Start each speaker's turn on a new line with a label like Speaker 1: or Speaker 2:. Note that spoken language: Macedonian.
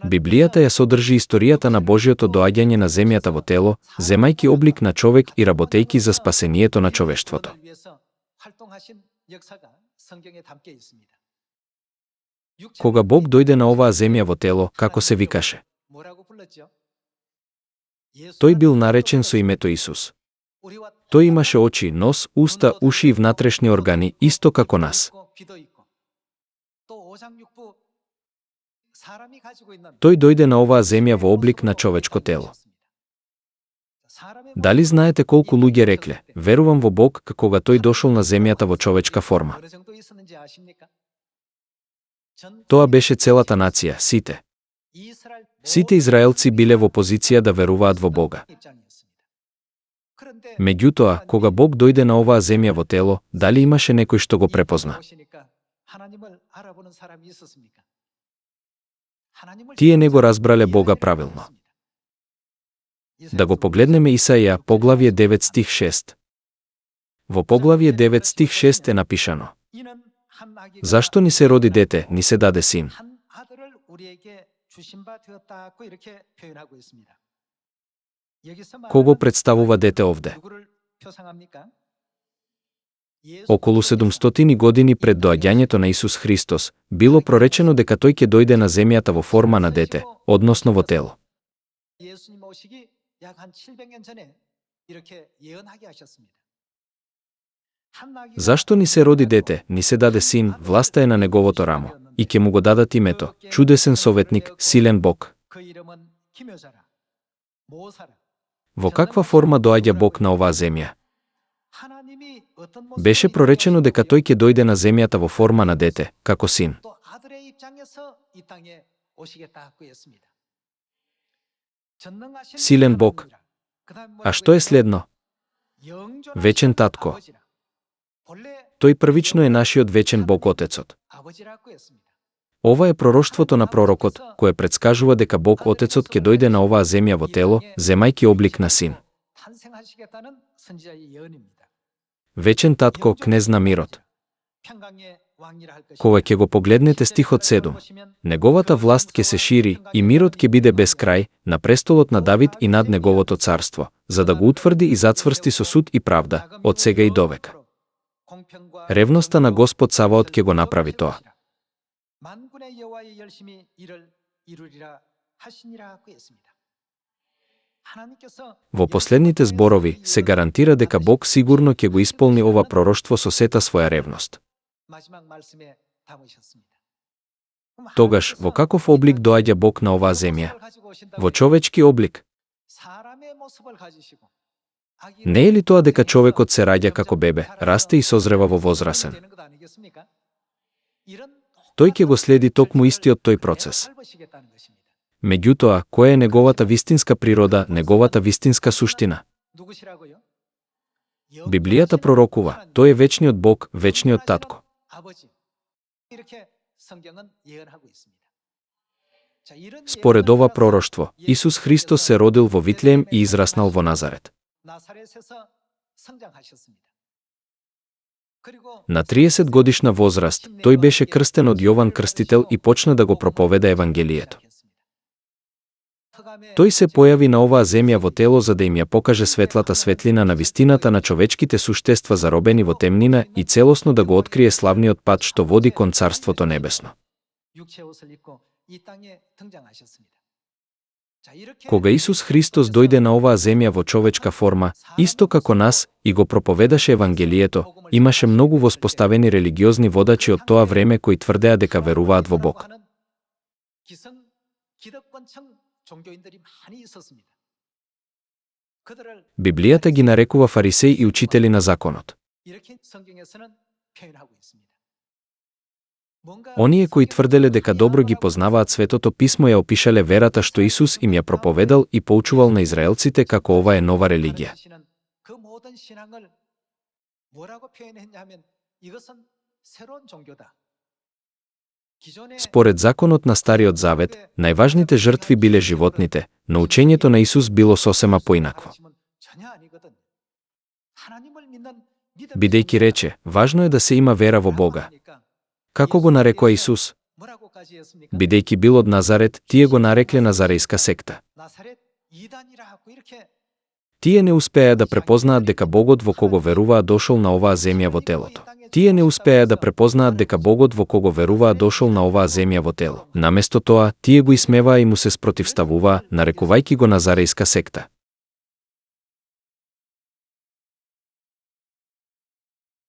Speaker 1: Библијата ја содржи историјата на Божјото доаѓање на земјата во тело, земајќи облик на човек и работејќи за спасението на човештвото. Кога Бог дојде на оваа земја во тело, како се викаше? Тој бил наречен со името Исус. Тој имаше очи, нос, уста, уши и внатрешни органи, исто како нас. Тој дојде на оваа земја во облик на човечко тело. Дали знаете колку луѓе рекле: верувам во Бог, кога тој дошол на земјата во човечка форма? Тоа беше целата нација, сите. Сите израелци биле во позиција да веруваат во Бога. Меѓутоа, кога Бог дојде на оваа земја во тело, дали имаше некој што го препозна? Тие не го разбрале Бога правилно. Да го погледнеме Исаија, поглавје 9 стих 6. Во поглавје 9 стих 6 е напишано: Зашто ни се роди дете, ни се даде син? Кого представува дете овде? Околу 700 години пред доаѓањето на Исус Христос, било проречено дека тој ќе дојде на земјата во форма на дете, односно во тело. Зашто ни се роди дете, ни се даде син, власта е на неговото рамо, и ќе му го дадат името, чудесен советник, силен Бог. Во каква форма доаѓа Бог на оваа земја? Беше проречено дека тој ќе дојде на земјата во форма на дете, како син. Силен Бог. А што е следно? Вечен татко. Тој првично е нашиот вечен Бог Отецот. Ова е пророштвото на пророкот, кое предскажува дека Бог Отецот ќе дојде на оваа земја во тело, земајќи облик на син. Вечен татко, кнез на мирот. Кога ќе го погледнете стихот 7, неговата власт ќе се шири и мирот ќе биде без крај на престолот на Давид и над неговото царство, за да го утврди и зацврсти со суд и правда, од сега и довека. Ревноста на Господ Саваот ќе го направи тоа. Во последните зборови се гарантира дека Бог сигурно ќе го исполни ова пророштво со сета своја ревност. Тогаш, во каков облик доаѓа Бог на оваа земја? Во човечки облик. Не е ли тоа дека човекот се раѓа како бебе, расте и созрева во возрасен? Тој ќе го следи токму истиот тој процес. Меѓутоа, која е неговата вистинска природа, неговата вистинска суштина? Библијата пророкува, тој е вечниот Бог, вечниот татко. Според ова пророштво, Исус Христос се родил во Витлеем и израснал во Назарет. На 30 годишна возраст, тој беше крстен од Јован Крстител и почна да го проповеда Евангелието. Тој се појави на оваа земја во тело за да им ја покаже светлата светлина на вистината на човечките суштества заробени во темнина и целосно да го открие славниот пат што води кон Царството Небесно. Кога Исус Христос дојде на оваа земја во човечка форма, исто како нас, и го проповедаше Евангелието, имаше многу воспоставени религиозни водачи од тоа време кои тврдеа дека веруваат во Бог. Библијата ги нарекува фарисеи и учители на законот. Оние кои тврделе дека добро ги познаваат Светото Писмо ја опишале верата што Исус им ја проповедал и поучувал на израелците како ова е нова религија. Според законот на Стариот Завет, најважните жртви биле животните, но учењето на Исус било сосема поинакво. Бидејќи рече, важно е да се има вера во Бога. Како го нарекоа Исус? Бидејќи бил од Назарет, тие го нарекле Назарејска секта. Тие не успеа да препознаат дека Богот во кого веруваа дошол на оваа земја во телото. Тие не успеа да препознаат дека Богот во кого веруваа дошол на оваа земја во тело. Наместо тоа, тие го исмеваа и му се спротивставуваа, нарекувајќи го Назарејска секта.